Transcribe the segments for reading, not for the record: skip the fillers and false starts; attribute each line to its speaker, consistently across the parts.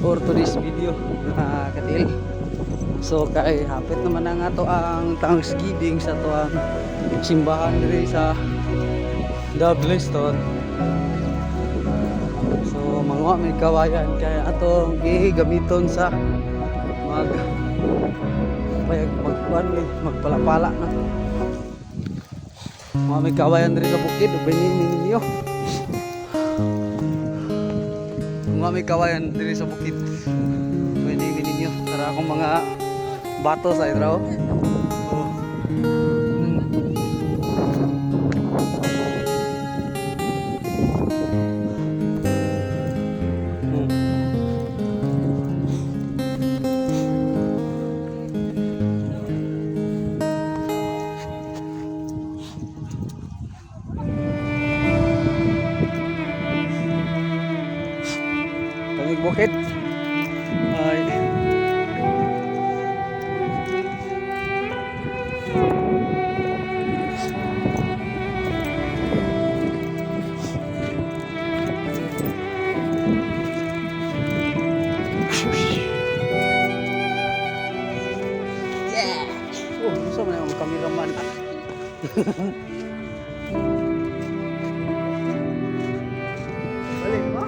Speaker 1: For today's video, mga katil. So kay hapit naman na nga to ang Thanksgiving sa to ang simbahan diri sa Dubliston. So manguha may kawayan kay atong gamiton sa mag payag magkuan eh, magpalapala na. Mga may kawayan diri sa bukid, ubay ni ninyo. Mga may kawayan diri sa bukid. Ubay ni ninyo. Tara akong mga bato sa idraw. Oh. Tangig bukid. Ay.
Speaker 2: Yeah.
Speaker 1: Oh, unsa man ang cameraman? Balik ba?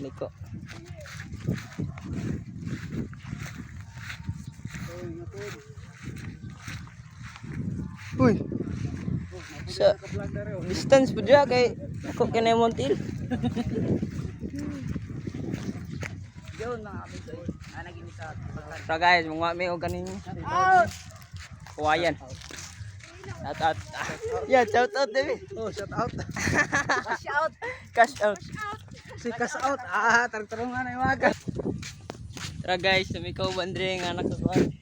Speaker 2: Liko.
Speaker 1: Uy,
Speaker 2: Sa distance po dyan kay ako kinay Montil. So guys, mga may og kanin. Kawayan. Shout out. Yeah, shout out Debbie.
Speaker 1: Oh, shout out.
Speaker 2: Cash out.
Speaker 1: Si cash out. Ah, tarong-tarungan na yung mga.
Speaker 2: Tara guys, tumikaw bandre nga nakakuan.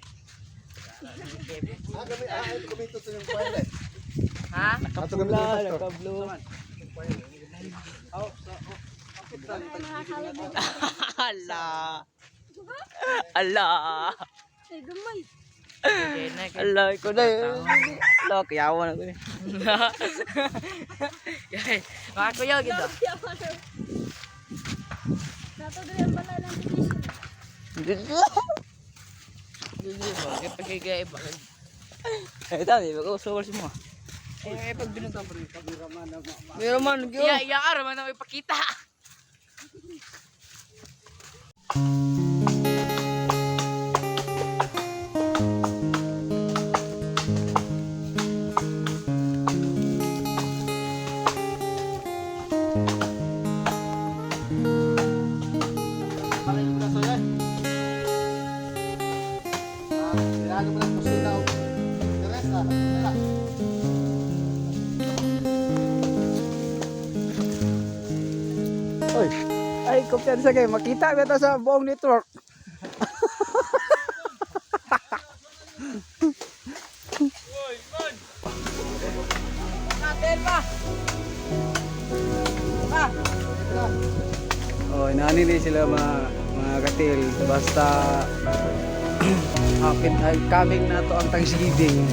Speaker 2: Ha? Nakapula, nakablo. Ala. Ala. Ala, ikaw na yun. Ala, kayawa na ko eh.
Speaker 3: Mga kuya, gitu.
Speaker 4: Nato diri ang balay ng petition.
Speaker 2: Eh, ito, di ba ko sugal si mo?
Speaker 3: Eh, pag binutang
Speaker 2: Meron man, gyud.
Speaker 3: Iya, iya ka, raman ang ipakita.
Speaker 1: Uy, ay, kumpiyansa kayo. Makita ba ito sa buong network?
Speaker 2: Natin ba?
Speaker 1: Oh, inani ni sila mga katil. Basta hapit ay coming na to ang Thanksgiving.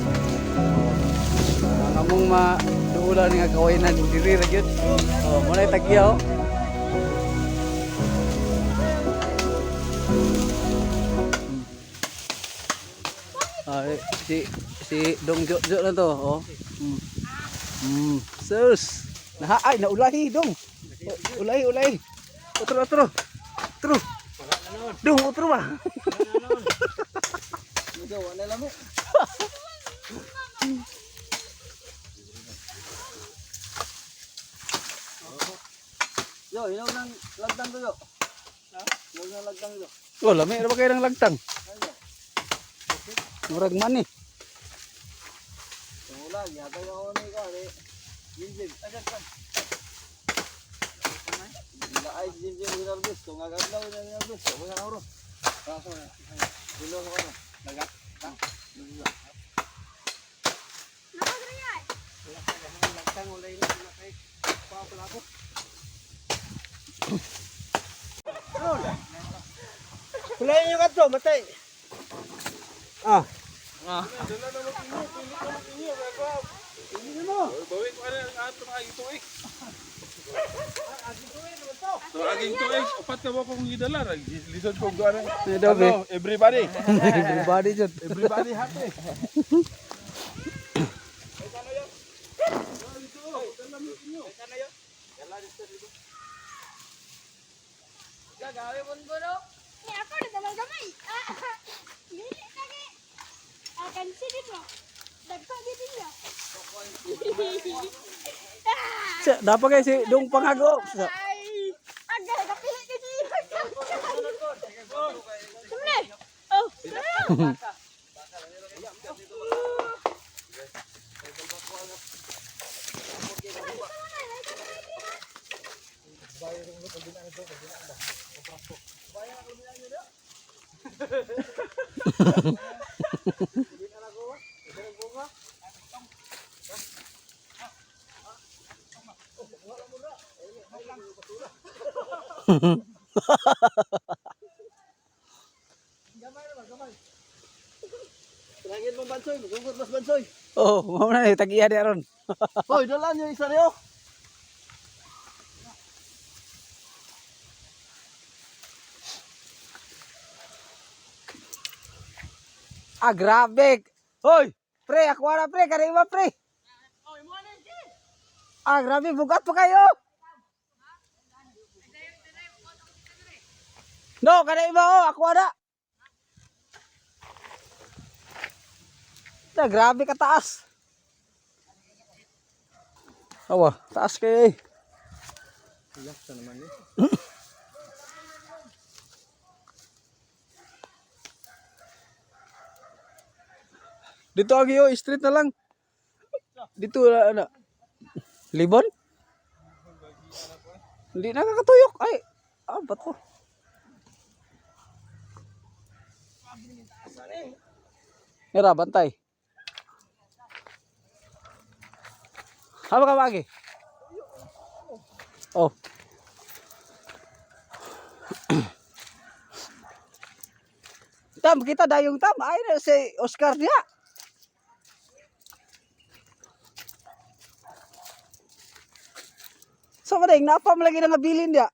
Speaker 1: Oh, ang among maduulan nga kawayanan diri ra gyud. Oh, mo na tagya oh. Ay, si si Dong Jo Jo na to, oh. Sus. Naha ay naulahi dong. Ulahi, ulahi. Otro, otro. Otro. Dong, otro ba?
Speaker 2: Yo, ilaw ng lagtang to yo. Ilaw ng lagtang yo.
Speaker 1: Oh, lami ra ba kayo ng lagtang? Murag man eh.
Speaker 2: Wala, gihatag ako ni ko ari. Jimjim, agad kan. Ay, Jimjim ginarbis, kung agadlaw na ginarbis, wala ka ro. Kaso na. Dulo ko no. Lagat.
Speaker 1: Hulayin yung katlo, matay. Ah.
Speaker 2: Ah.
Speaker 5: Bawi ko ano ang atong aging tuig. So aging tuig, upat ka ba kong gidala? Lisod ko gana.
Speaker 1: Adobe.
Speaker 5: Ano, everybody.
Speaker 1: Everybody jud.
Speaker 5: Everybody happy.
Speaker 4: Ni ako na dalang gamay. Ah, dili na kay. Ah, kansi din mo. Dagko din niya.
Speaker 1: Sa dapat kay si Dong Pangago. Sa
Speaker 4: Ay, agay kapili ka siya. Sumle. Oh, sumle.
Speaker 6: Langit mo bansoy, magugot mas bansoy.
Speaker 1: Oh, mao na ni tagiya di aron.
Speaker 6: Hoy, dala niyo isa niyo.
Speaker 1: Ah, grabe. Hoy, pre, ako na pre, kanina ba pre? Ah, grabe, bugat pa kayo. No, kanina iba oh, ako na. Na, grabe ka taas. Awa, taas kayo eh. Dito agi oh, street na lang. Dito na ano. Libon? Hindi na kakatuyok. Ay, ah, bato. Mira, bantay. Haba ka magi? Oh. Tam, kita dayong tam. Ay, na si Oscar niya. So, mading, napam lagi na nga bilin niya.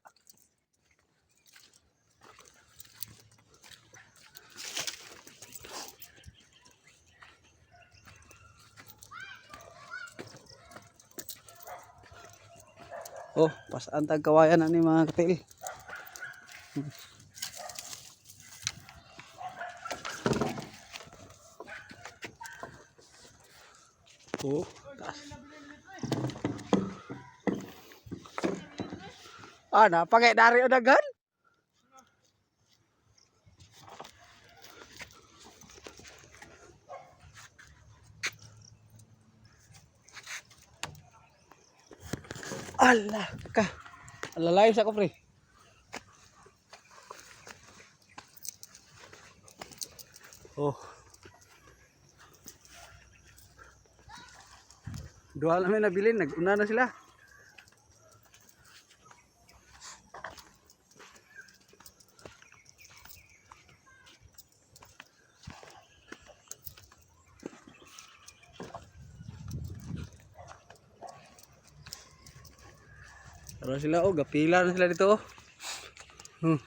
Speaker 1: Oh, pasaan tag kawayan na ni mga katil. Oh, taas. Ah, napakay dari o daghan. Ala ka. Alalay sa ko pre. Oh. Duha lang may nabilin, nag-una na sila. Tara sila oh, gapila na sila dito oh.